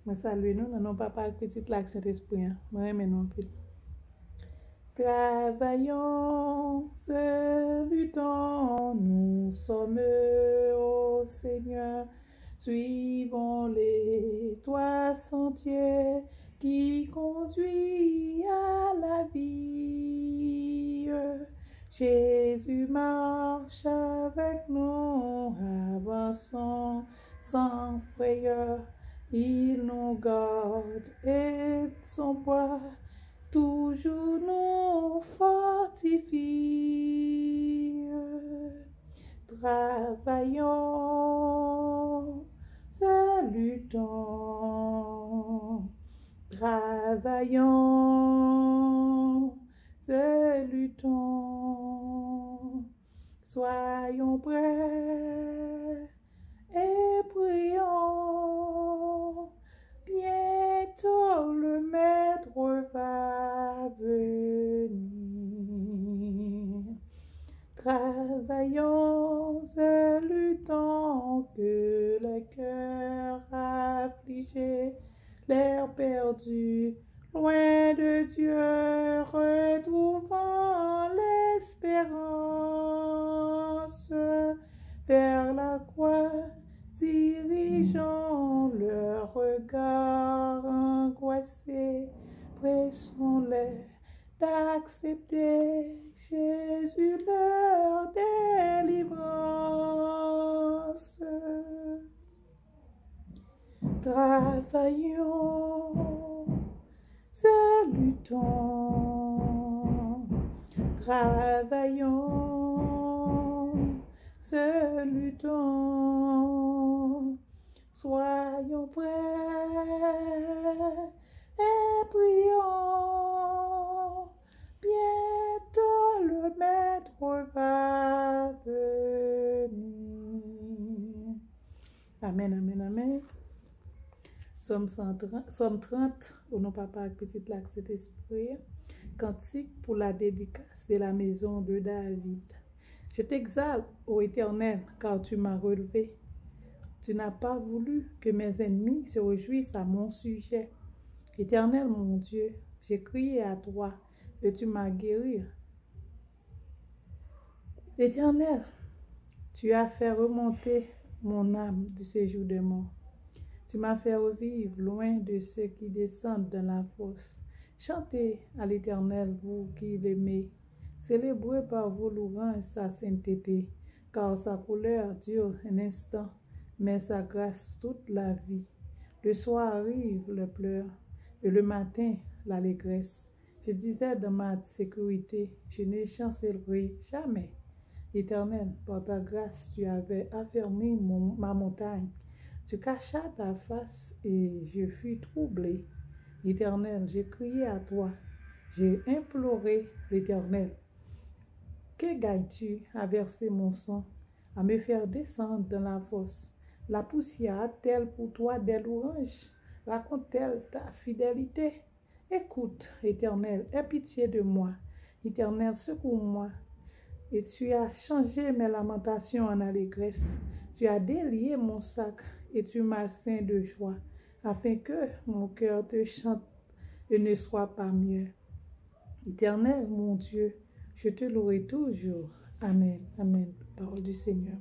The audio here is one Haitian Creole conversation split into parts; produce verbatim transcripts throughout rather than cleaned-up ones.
Mwen salye nou nan non Papa ak Pitit la ak Sentespri an. Mwen renmen nou anpil. Travaillons, c'est le temps, nous sommes au Seigneur. Suivons les trois sentiers qui conduit à la vie. Jésus marche avec nous, avançons sans frayeur. Il nous garde et son bras toujours nous fortifie. Travaillons, c'est le temps. Travaillons, c'est le temps. Soyons prêts et prions. Bientôt le maître va venir. Travaillons, c'est le temps, que les cœurs affligés, l'air perdu, loin de Dieu, retrouvant l'espérance. Vers la croix dirigeant leur regard angoissé, pressons-les d'accepter Jésus, leur délivrance. Travaillons, c'est le temps. Travaillons, c'est le temps. Soyons prêts et prions. Bientôt le maître va venir. Amen, amen, amen. Sòm cent trente, Sòm trente, au nom Papa ak Pitit la ak Sentespri. Cantique pour la dédicace de la maison de David. Je t'exalte, ô Éternel, car tu m'as relevé. Tu n'as pas voulu que mes ennemis se réjouissent à mon sujet. Éternel mon Dieu, j'ai crié à toi et tu m'as guéri. Éternel, tu as fait remonter mon âme du séjour des morts. Tu m'as fait revivre loin de ceux qui descendent dans la fosse. Chantez à l'Éternel, vous qui l'aimez. Célébrez par vos louanges sa sainteté, car sa colère dure un instant, mais sa grâce toute la vie. Le soir arrive les pleurs, et le matin l'allégresse. Je disais dans ma sécurité, je ne chancellerai jamais. Éternel, par ta grâce, tu avais affermi mon, ma montagne. Tu cachas ta face et je fus troublé. Éternel, j'ai crié à toi, j'ai imploré l'Éternel. Que gagnes-tu à verser mon sang, à me faire descendre dans la fosse? La poussière a-t-elle pour toi des louanges? Raconte-t-elle ta fidélité? Écoute, Éternel, aie pitié de moi. Éternel, secours-moi. Et tu as changé mes lamentations en allégresse. Tu as délié mon sac et tu m'as ceint de joie, afin que mon cœur te chante et ne soit pas muet. Éternel, mon Dieu, je te louerai toujours. Amen. Amen. Parole du Seigneur.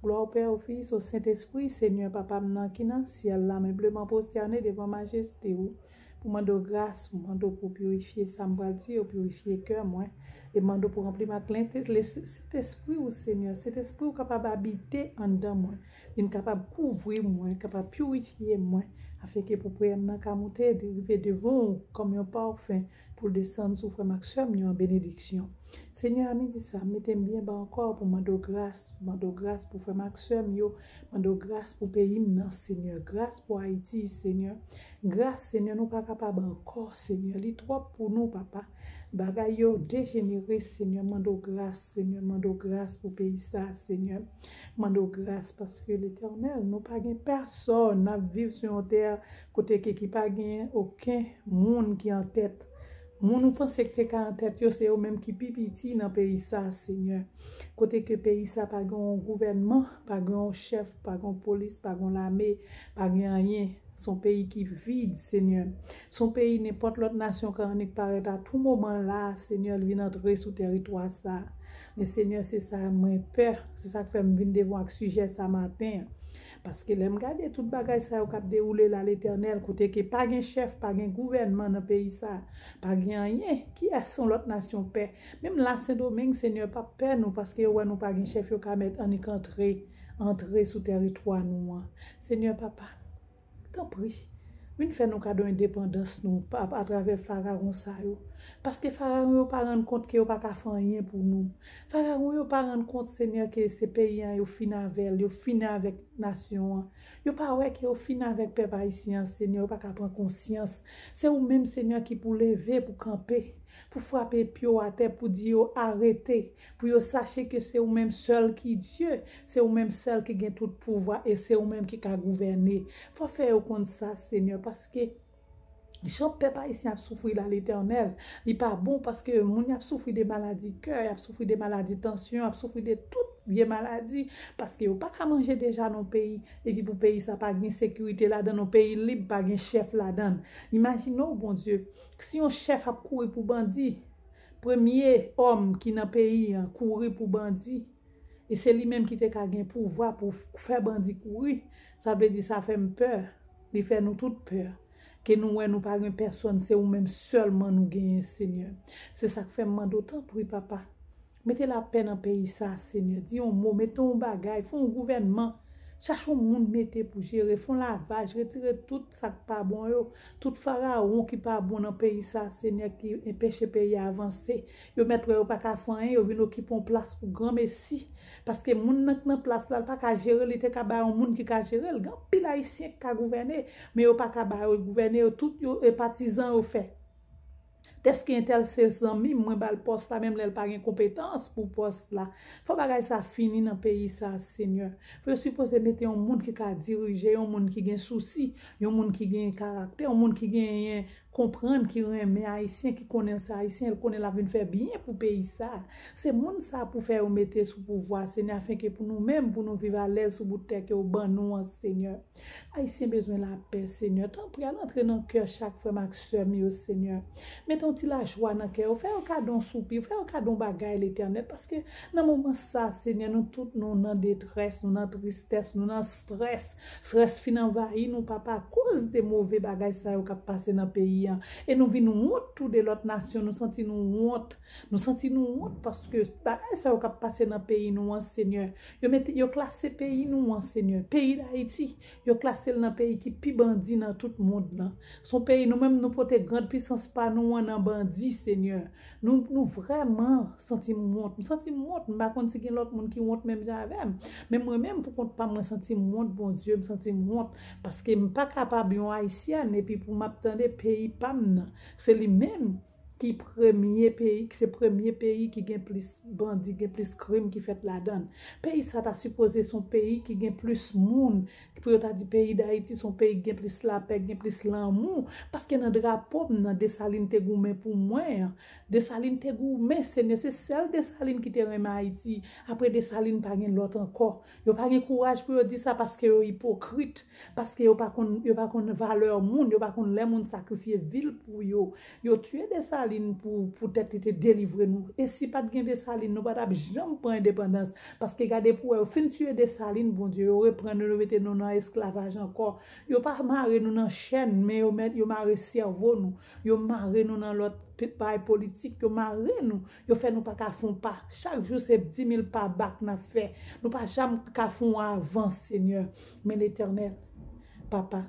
Glwa o Pè, o Fis, o Sentespri, Senyè Papa m nan ki nan syèl la, m enbleman pwostène devan majeste ou pou mande w gras, pou mande w pou pirifye sa m pral di yo, pirifye kè mwen, e mande w pou ranpli m ak lente- le- Sentespri ou, Senyè. Sentespri ou kapab abite anndan mwen, vin kapab kouvri mwen, kapab pirifye mwen, afenke pou priyè m nan ka moute, rive devan w kòm yon pafen, pou l desann sou frè m ak sè m yo an benediksyon. Senyè, a midi sa, mete m byen ba ankò pou mande w gras, mande w gras pou frè m ak sè m yo, mande w gras pou peyi m nan, Senyè, gras pou Ayiti, Senyè, gras, Senyè, nou pa kapab ankò, Senyè, li twòp pou nou, Papa, bagay yo dejenere, Senyè, mande w gras, Senyè, mande w gras pou peyi sa, Senyè, mande w gras, paske Letènèl, nou pa gen pèsòn, n ap viv sou yon tè kote ke ki pa gen okenn moun ki an tèt. Moun ou panse ki te ka an tèt yo, se yo menm ki pi piti nan peyi sa, Senyè. Kote ke peyi sa pa gen yon gouvènman, pa gen yon chèf, pa gen yon polis, pa gen yon lame, pa gen anyen. Se yon peyi ki vid, Senyè. Se yon peyi nenpòt lòt nasyon ka annik parèt a tou moman la, Senyè, l vin antre sou tèritwa sa. Men Senyè, se sa mwen pè. Se sa k fè m vin devan w ak sijè sa maten an. Paske lè m gade tout bagay sa yo k ap dewoule la, Letènèl, kote ke pa gen chèf, pa gen gouvènman nan peyi sa, pa gen anyen, kiyès yon lòt nasyon pè? Menm la Sendomeng, Senyè, p ap pè nou, paske yo wè nou pa gen chèf, yo ka mèt annik antre, antre sou tèritwa nou an. Senyè, papa, tanpri, vin fè nou kado endepandans nou pa, atravè farawon sa yo. Paske farawon yo pa rann kont ke yo pa ka fè anyen pou nou. Farawon yo pa rann kont, Senyè, ke se peyi an yo fini avè l, yo fini avèk nasyon an. Yo pa wè ke yo fini avèk pèp ayisyen an, Senyè, yo pa ka pran konsyans. Se ou menm, Senyè, ki pou leve, pou kanpe, pou frape pye w atè, pou di yo arete, pou yo sache ke se ou menm sèl ki Dye, se ou menm sèl ki gen tout pouvwa e se ou menm ki ka gouvène. Fò fè yo konn sa, Senyè, paske jan pèp ayisyen ap soufri la, Letènèl, li pa bon, paske moun y ap soufri de maladi kè, y ap soufri de maladi tansyon, y ap soufri de tout vye maladi, paske yo pa ka manje deja nan peyi, epi pou peyi sa pa gen sekirite ladan, nan peyi lib pa gen chèf ladan. Imajine w, Bondye, si yon chèf ap kouri pou bandi, premye òm ki nan peyi an kouri pou bandi, e se li menm ki te ka gen pouvwa pou fè bandi kouri, sa vle di sa fè m pè, li fè nou tout pè. Ke nou wè nou pa gen pèsòn, se ou menm sèlman nou genyen, Senyè. Se sa k fè m mande w, tanpri, papa, mete lapè nan peyi sa, Senyè. Di yon mo, mete yon bagay, fè yon gouvènman. Chache yon moun mete pou jere, fè yon lavaj, retire tout sa k pa bon yo, tout farawon ki pa bon nan peyi sa, Senyè, ki enpeche peyi a avanse. Yo mèt wè yo pa ka fè anyen, yo vin okipe yon plas pou granmesi. Paske moun nan k nan plas la, l pa ka jere, li te ka bay yon moun ki ka jere l. Gen anpil ayisyen ki ka gouvène, men yo pa ka ba yo gouvène, yo tout yo e patizan yo fè. Dèske entèl se zanmi m, mwen ba l pòs la, menm lè l pa gen konpetans pou pòs la. Fò bagay sa fini nan peyi sa, Senyè. Fò yo sipoze mete yon moun ki ka dirije, yon moun ki gen sousi, yon moun ki gen karaktè, yon moun ki genyen konprann, ki renmen ayisyen, ki konnen se ayisyen, l konnen l ap vin fè byen pou peyi sa. Se moun sa pou fè yo mete sou pouvwa, Senyè, afenke pou nou menm, pou nou viv alèz sou bout tè ke w ban nou an, Senyè. Ayisyen bezwen lapè, Senyè. Tanpri, al antre nan kè chak frè m ak sè m yo, Senyè. Mete yon ti lajwa nan kè yo. Fè yo kado yon soupi, fè yo kado yon bagay, Letènèl. Paske nan moman sa, Senyè, nou tout nou nan detrès, nou nan tristès, nou nan strès. Strès fin anvayi nou, papa, akoz de move bagay sa yo k ap pase nan peyi an. E nou vin wont tou de lòt nasyon, nou santi nou wont. Nou santi nou wont paske bagay sa yo k ap pase nan peyi nou an, Senyè. Yo mete, yo klase peyi nou an, Senyè. Peyi Dayiti, yo klase l nan peyi ki pi bandi nan tout mond lan. Se yon peyi nou menm nou pote grand pisans pa nou an nan bandi, Senyè. Nou, nou vrèman santi m wont. M santi m wont. M pa konn si gen lòt moun ki wont menm jan avè m. Men mwen menm, pou kont pa m, mwen santi m wont, Bondye, m santi m wont. Paske m pa kapab yon Ayisyèn, epi pou m ap tande peyi pa m nan. Se li menm ki premye peyi, se premye peyi ki gen plis bandi, gen plis krim ki fèt ladan l. Peyi sa ta sipoze se yon peyi ki gen plis moun, pou yo ta di peyi Dayiti se yon peyi ki gen plis lapè, ki gen plis lanmou, paske nan drapo m nan Desalin te goumen pou mwen an. Desalin te goumen, Senyè, se sèl Desalin ki te renmen Ayiti. Apre Desalin pa gen lòt ankò. Yo pa gen kouraj pou yo di sa paske yo ipokrit, paske yo pa konn, yo pa konn valè moun, yo pa konn lè moun sakrifye vi l pou yo. Yo tiye Desalin pou, poutèt li te delivre nou. E si pa t gen Desalin, nou pa t ap janm pran endepandans. Paske gade pou wè, yo fin tiye Desalin, Bondye, yo reprann nou, yo mete nou nan esklavaj ankò. Yo pa mare nou nan chèn, men yo mèt, yo mare sèvo nou. Yo mare nou nan lòt pe-, bagay politik, yo mare nou. Yo fè nou pa ka fè yon pa. Chak jou se dis mil pa bak n ap fè. Nou pa janm ka fè yon avans, Senyè. Men Letènèl, Papa,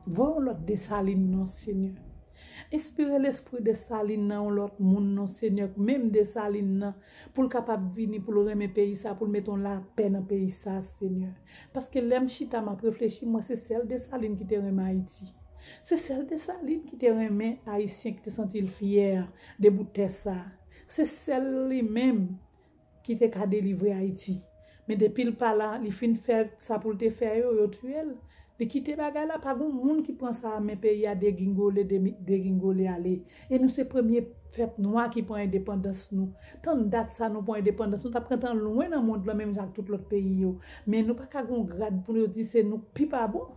voye yon lòt Desalin non, Senyè. Enspire lespri Desalin nan yon lòt moun non, Senyè, menm Desalin nan, pou l kapab vini, pou l renmen peyi sa, pou l mete yon lapè nan peyi sa, Senyè. Paske lè m chita, m ap reflechi, m wè se sèl Desalin ki te renmen Ayiti. Se sèl Desalin ki te renmen Ayisyen, ki te santi l fyè de bout tè sa. Se sèl li menm ki te ka delivre Ayiti. Men depi l pa la, li fin fè sa pou l te fè yo, yo tiye l. Li kite bagay la, pa gen moun ki pran sa, men peyi a degingole, demi-, degingole ale. E nou se premye pèp nwa ki pran endepandans nou. Tann dat sa nou pran endepandans, nou t ap gentan lwen nan mond lan, menm jan ak tout lòt peyi yo. Men nou pa ka gen yon grad pou yo di se nou k pi pa bon.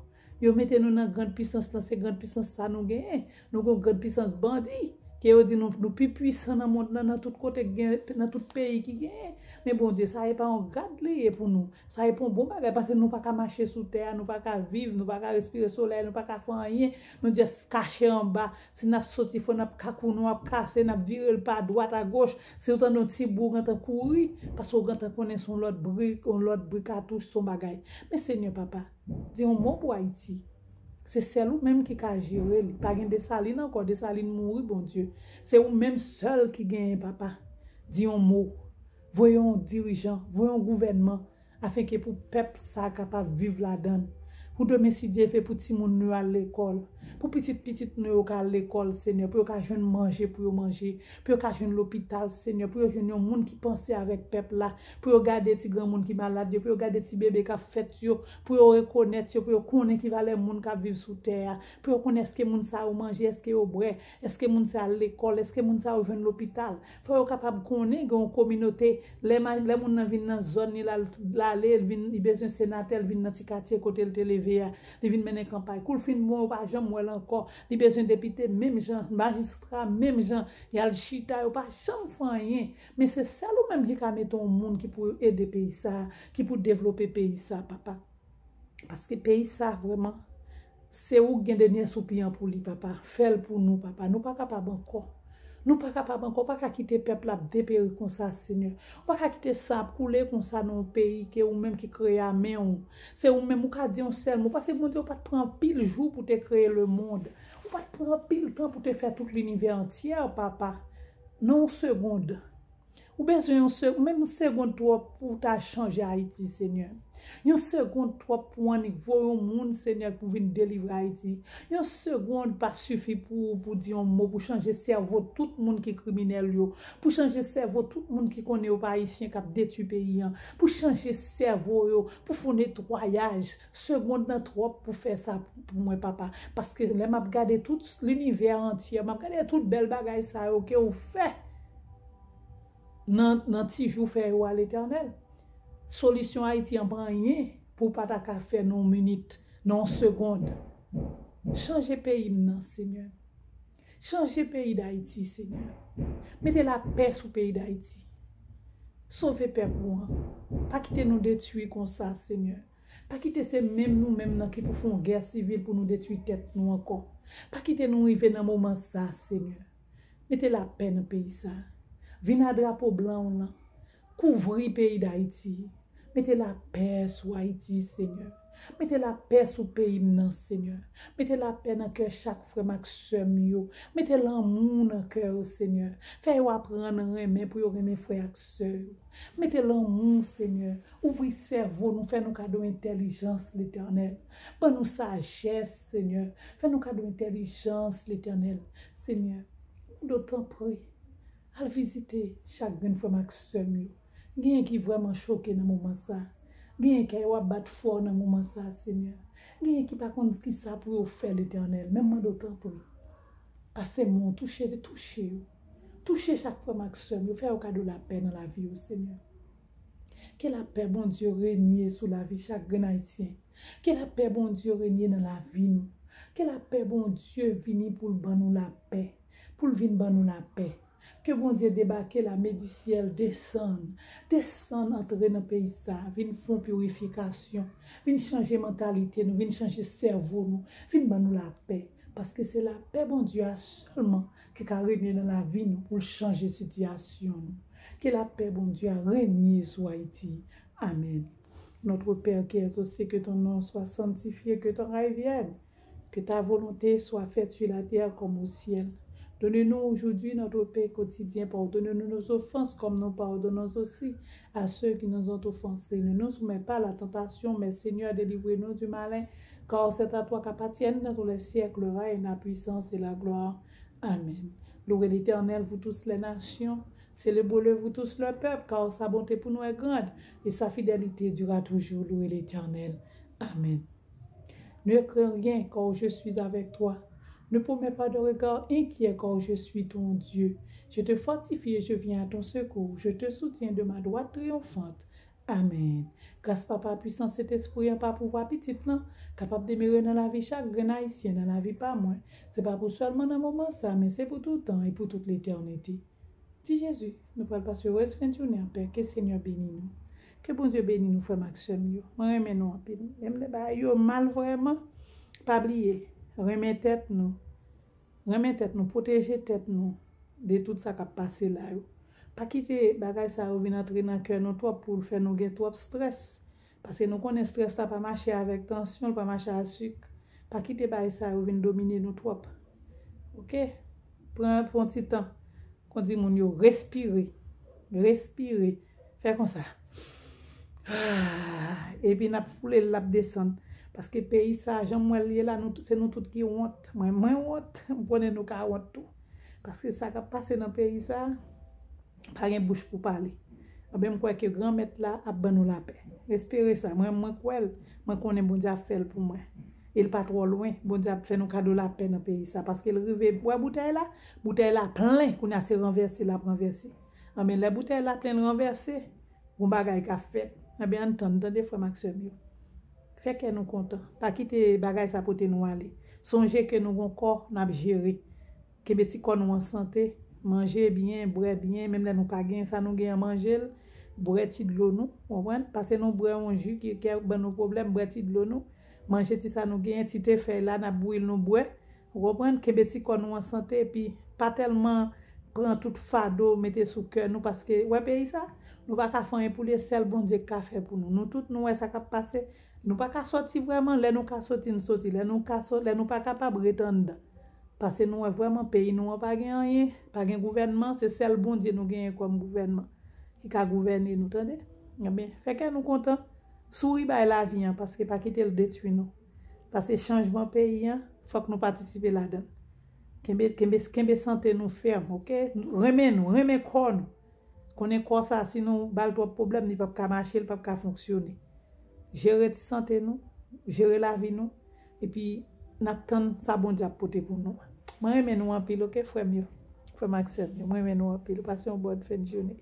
Yo mete nou nan grand pisans lan, se grand pisans sa nou genyen. Nou gon grand pisans bandi. Ke yo di nou, nou pi pwisan nan mond lan, nan tout kote ki gen, nan tout peyi ki genyen. Men Bondye, sa e pa yon gad li ye pou nou. Sa e pa yon bon bagay, paske nou pa ka mache sou tè a, nou pa ka viv, nou pa ka respire solèy, nou pa ka fè anyen. Nou just kache anba. Si n ap soti, fò n ap kakounen, w ap kase, n ap vire l pa dwat a goch. Si w tande yon ti bri, w gentan kouri, paske w gentan konnen se yon lòt bri, yon lòt bri katouch, se yon bagay. Men Senyè Papa, di yon mo pou Ayiti. Se sèl ou menm ki ka jere li. Pa gen Desalin ankò, Desalin mouri, Bondye. Se ou menm sèl ki genyen, Papa. Di yon mo. Voye yon dirijan, voye yon gouvènman, afenke pou pèp sa a kapab viv ladan l. Pou demen, si Dye vle, pou timoun nou yo al lekòl. Pou pitit pitit nou yo ka al lekòl, Senyè, pou yo ka jwenn manje pou yo manje, pou yo ka jwenn lopital, Senyè, pou yo jwenn yon moun ki panse avèk pèp la, pou yo gade ti granmoun ki malad yo, pou yo gade ti bebe k ap fèt yo, pou yo rekonèt yo, pou yo konnen ki valè moun k ap viv sou tè a, pou yo konnen èske moun sa yo manje, èske yo bwè, èske moun sa yo al lekòl, èske moun sa yo jwenn lopital. Fò yo kapab konnen gen yon kominote, lè, ma- lè moun nan vin nan zòn li, l al, l ale, l vin, li bezwen senatè, l vin nan ti katye kote l te leve a, li vin mennen kanpay. Kou l fin bon, yo pa janm wè l ankò. Li bezwen depite menm jan, majistra menm jan, y al chita, yo pa janm fè anyen. Men se sèl ou menm ki ka mete yon moun ki pou ede peyi sa, ki pou devlope peyi sa, Papa. Paske peyi sa, vrèman, se ou k gen dènye soupi an pou li, Papa. Fè l pou nou, Papa. Nou pa kapab ankò. Nou pa kapab ankò. Ou pa ka kite pèp la ap deperi konsa, Senyè. Ou pa ka kite san ap koule konsa nan yon peyi ke ou menm ki kreye a men w. Se ou menm ou ka di yon sèl mo. Paske Bondye, ou pa t pran anpil jou pou te kreye lemonn. Ou pa t pran anpil tan pou te fè tout linivè antyè, Papa. Nan yon segond. Ou bezwen yon se, menm yon segond twòp pou w ta chanje Ayiti, Senyè. Yon segond twòp pou w annik voye yon moun, Senyè, pou vin delivre Ayiti. Yon segond pa sifi pou, pou di yon mo, pou chanje sèvo tout moun ki kriminèl yo, pou chanje sèvo tout moun ki konnen yo pa ayisyen k ap detwi peyi an, pou chanje sèvo yo, pou fè yon netwayaj. Segond nan twòp pou fè sa pou, pou mwen, Papa. Paske lè m ap gade tout linivè antyè, m ap gade tout bèl bagay sa yo ke w fè nan, nan ti jou fè yo a, Letènèl. Solisyon Ayiti an pa anyen pou w pa ta ka fè nan yon minit, nan yon segond. Chanje peyi m nan, Senyè. Chanje peyi Dayiti, Senyè. Mete lapè sou peyi Dayiti. Sove pèp ou an. Pa kite nou detwi konsa, Senyè. Pa kite se menm nou menm nan ki pou fè yon gè sivil pou nou detwi tèt nou ankò. Pa kite nou rive nan moman sa, Senyè. Mete lapè nan peyi sa. Vin a drapo blan w lan. Kouvri peyi Dayiti. Mete lapè sou Ayiti, Senyè. Mete lapè sou peyi m nan, Senyè. Mete lapè nan kè chak frè m ak sè m yo. Mete lanmou nan kè yo, Senyè. Fè yo aprann renmen pou yo renmen frè ak sè yo. Mete lanmou, Senyè. Ouvri sèvo nou, fè nou kado entèlijans, Letènèl. Ban nou sajès, Senyè. Fè nou kado entèlijans, Letènèl. Senyè, mande w tanpri, al vizite chak grenn frè m ak sè m yo. Genyen ki vrèman choke nan moman sa. Genyen kè yo ap bat fò nan moman sa, Senyè. Genyen ki pa konn ki sa pou yo fè, Letènèl. Men mande w tanpri. Pase men w, touche, touche yo. Touche chak frè m ak sè m yo, fè yo kado lapè nan lavi yo, Senyè. Ke lapè Bondye renye sou lavi chak grenn Ayisyen. Ke lapè Bondye renye nan lavi nou. Ke lapè Bondye vini pou l ban nou lapè, pou l vin ban nou lapè. Ke Bondye debake lame di syèl, desann, desann antre nan peyi sa, vin fè yon pirifikasyon, vin chanje mantalite nou, vin chanje sèvo nou, vin ban nou lapè. Paske se lapè Bondye a sèlman ki ka renye nan lavi nou pou l chanje sitiyasyon nou. Ke lapè Bondye a renye sou Ayiti. Amen. Notre Père qui es aux cieux, que ton nom soit sanctifié, que ton règne vienne, que ta volonté soit faite sur la terre comme au ciel. Donne-nous aujourd'hui notre pain quotidien. Pardonne-nous nos offenses comme nous pardonnons aussi à ceux qui nous ont offensés. Ne nous soumets pas à la tentation, mais Seigneur, délivre-nous du malin. Car c'est à toi qu'appartiennent dans tous les siècles le règne, la puissance et la gloire. Amen. Louez l'Éternel, vous tous les nations. Célébrez-le, vous tous le peuple, car sa bonté pour nous est grande et sa fidélité durera toujours. Louez l'Éternel. Amen. Ne crains rien, car je suis avec toi. Ne promets pas de regard inquiet, car je suis ton Dieu. Je te fortifie et je viens à ton secours. Je te soutiens de ma droite triomphante. Amèn. Gras Papa pwisan, Sentespri an, pa pouvwa Pitit lan, kapab demere nan lavi chak grenn Ayisyen, nan lavi pa mwen. Se pa pou sèlman nan moman sa, men se pou toutan e pou tout letènite. Ti Jezi, nou pral pase rès fen jounen an pè, ke Senyè beni nou. Ke Bondye beni nou, frè m ak sè m yo. Mwen renmen nou anpil. Menm lè bagay yo mal vrèman, pa bliye, renmen tèt nou. Renmen tèt nou, pwoteje tèt nou de tout sa k ap pase la yo. Pa kite bagay sa yo vin antre nan kè nou twòp pou l fè nou gen twòp strès. Paske nou konnen strès la pa mache avèk tansyon, l pa mache ak sik. Pa kite bagay sa yo vin domine nou twòp. Oke? Pran, pran ti tan. Kon di moun yo, respire. Respire. Fè konsa. Epi n ap foule l, l ap desann. Paske peyi sa, jan m wè l ye la, nou, se nou tout ki wont. Mwen, mwen wont, m konnen nou ka wont tou. Paske sa k ap pase nan peyi sa, pa gen bouch pou pale. Anben, m kwè ke Granmèt la ap ban nou lapè. Espere sa. Mwen, mwen kwè l. Mwen konnen Bondye ap fè l pou mwen. E l pa twò lwen. Bondye ap fè nou kado lapè nan peyi sa. Paske l rive bwè boutèy la, boutèy la plen. Kounye a se ranvèse l ap ranvèse. Anben, lè boutèy la plen, l ranvèse. Gon bagay k ap fèt. Anben, ann tann, tande, frè m ak sè m yo. Fè kè nou kontan. Pa kite bagay sa pote nou ale. Sonje ke nou gon kò n ap jere. Kenbe ti kò nou an sante. Manje byen, bwè byen, menm lè nou pa gen sa, nou gen an manje l. Bwè ti dlo nou, w konprann? Pase nou bwè yon ji ki, ki ap ban nou pwoblèm, bwè ti dlo nou. Manje ti sa nou genyen, ti te fèy la, n ap bouyi l, nou bwè. Ou konprann? Kenbe ti kò nou an sante, epi pa tèlman pran tout fado mete sou kè nou, paske, wè peyi sa, nou pa ka fè anyen pou li, e sèl Bondye k ka fè pou nou. Nou tout, nou wè sa k ap pase. Nou pa ka sòti vrèman, lè nou ka sòti, n sòti. Lè nou ka sòti, lè nou pa kapab, ret anndan. Paske nou wè vrèman peyi nou an pa gen anyen, pa gen gouvènman, se sèl Bondye nou genyen kòm gouvènman ki ka gouvène nou, tande? Anben, fè kè nou kontan, souri bay lavi an, paske pa kite l detwi nou. Paske chanjman peyi an, fòk nou patisipe ladan l. Kenbe, kenbe, kenbe sante nou fèm, oke? Renmen nou, renmen kò nou. Konnen kò sa, si nou ba l twòp pwoblèm, li p ap ka mache, li p ap ka fonksyone. Jere ti sante nou, jere lavi nou, epi n ap tann sa Bondye ap pote pou nou. Mwen renmen nou anpil, oke, frè m yo, frè m ak sè m yo, mwen renmen nou anpil. Pase yon bòn fen jounen.